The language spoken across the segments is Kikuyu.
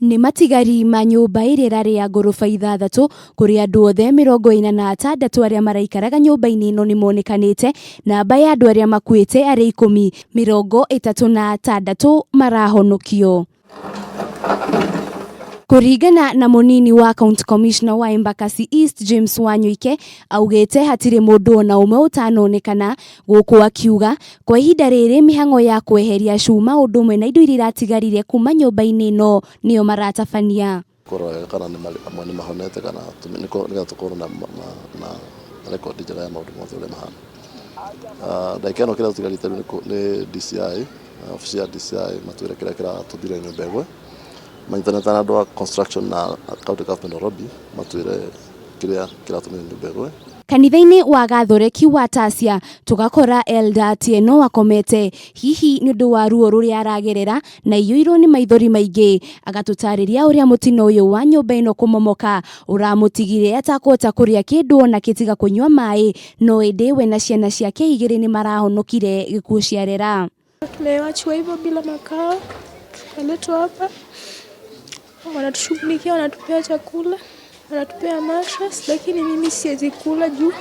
Nĩ matigari ma nyũmba ĩrĩa ĩrarĩ ya ngoroba ithathatũ kũrĩa andũ othe 46 arĩa maraikaraga nyũmba-inĩ ĩno nĩ monekanĩte. Namba ya andũ arĩa makuĩte arĩ 10, 36 marahonokio. Kũringana na mũnini wa County Commissioner wa Embakasi East James Wanyoike, augĩte hatirĩ mũndũ ona ũmwe ũtanonekana, gũkũ akiuga kwa ihinda rĩrĩ mĩhang'o ya kweheria cuma ũndũ ũmwe na indo iria iratigarire kuma nyũmba-inĩ ĩno nĩyo maratabania. Kũrora wega kana amwe nĩ mahonete kana nĩgetha tũkorwo na rekondi njega ya maũndũ mothe ũrĩa mahana. Ndagĩka ĩno kĩrĩa tũtigarĩte rĩu nĩ DCI, obici ya DCI matwĩre kĩrĩa kĩratũmire nyũmba ĩgwe, manyitanĩte na andũ a construction na county government Nairobi matwĩre kĩrĩa kĩratũmire nyũmba ĩgwe. Kanitha-inĩ wa Gathoreki wa Tasia tũgakora Elder Atieno akomete, hihi nĩ ũndũ wa ruo rũrĩa aragerera na aiyũirwo nĩ maithori maingĩ. Agatũtarĩria ũrĩa mũtino ũyũ wa nyũmba ĩno kũmomoka ũramũtigire atakũhota kũrĩa kĩndũ ona kĩ tiga kũnyua maĩ, no ĩndĩ we na ciana ciake igĩrĩ nĩ marahonokire gĩkuũ ciarera. Tumewachiwa hivyo bila makao, tukaletwa hapa, wanatushughulikia, wanatupea chakula, wanatupea mattress, lakini mimi siwezi kula juu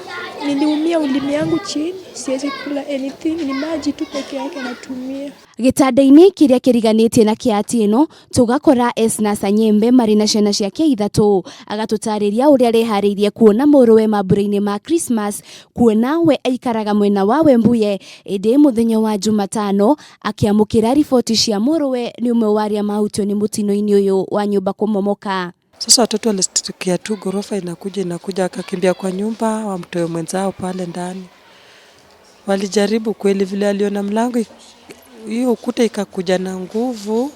niliumia ulimi yangu chini, siwezi kula anything, ni maji tu peke yake natumia. Gĩtanda-inĩ kĩrĩa kĩriganĩtie na kĩa Atieno tũgakora Esna Sanyembe marĩ na ciana ciake ithatũ. Agatũtarĩria ũrĩa areharĩirie kuona mũrũwe mambura-inĩ ma Christmas, kuona we aikaraga mwena wa Wembuye, ĩndĩ mũthenya wa Jumatano akĩamũkĩra riboti cia mũrũwe nĩ ũmwe wa arĩa mahutio nĩ mũtino-inĩ ũyũ wa nyũmba kũmomoka. Sasa watoto walishtukia tu ghorofa inakuja inakuja, akakimbia kwa nyumba wamtoe mwenzao pale ndani. Walijaribu kweli, vile aliona mlango hiyo ukuta ikakuja na nguvu,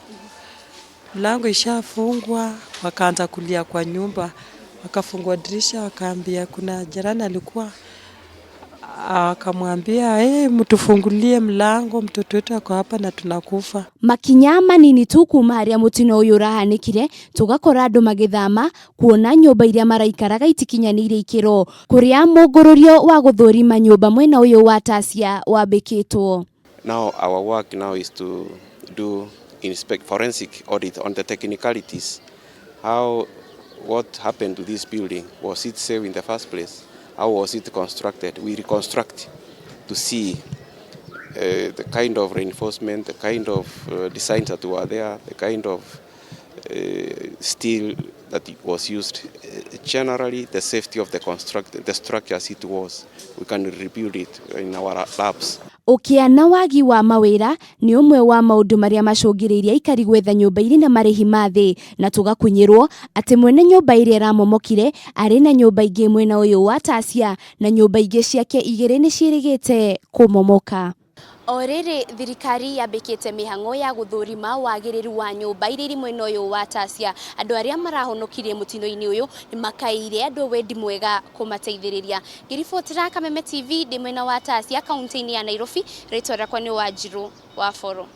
mlango ishafungwa, wakaanza kulia kwa nyumba, wakafungua dirisha, wakaambia kuna jirani alikuwa, akamwambia, "Hey, mtufungulie mlango, mtoto wetu ako hapa na tunakufa." Makinya manini tu kuma harĩa mũtino ũyũ ũrahanĩkire tũgakora andũ magĩthama kuona nyũmba iria maraikaraga itikinyanĩire ikĩro, kũrĩa mũngũrũrio wa gũthũrima nyũmba mwena ũyũ wa Tasia wambĩkĩtwo. Now our work now is to do inspect forensic audit on the technicalities. How, what happened to this building? Was it safe in the first place? How was it constructed? We reconstruct to see the kind of reinforcement, the kind of designs that were there, the kind of steel that was used. Generally, the safety of the structure as it was, we can rebuild it in our labs. Ũkĩa na wagi wa mawĩra nĩ ũmwe wa maũndũ marĩa macũngĩrĩirie aikari gwetha nyũmba irĩ na marĩhi ma thĩ, na tũgakunyĩrwo atĩ mwene nyũmba ĩrĩa ĩramomokire arĩ na nyũmba ingĩ mwena ũyũ wa Tasia, na nyũmba ingĩ ciake igĩrĩ nĩ ciĩrĩgĩte kũmomoka. O rĩrĩ thirikari yambĩkĩte mĩhang'o ya gũthũrima wagĩrĩru wa nyũmba iria irĩ mwena ũyũ wa Tasia, andũ arĩa marahonokirie mũtino-inĩ ũyũ nĩ makaĩire andũ a wendi mwega kũmateithĩrĩria. Ngĩribotera Kameme TV ndĩ mwena wa Tasia, kaunti-inĩ ya Nairobi, rĩtwa rĩakwa nĩ Wanjirũ wa Boro.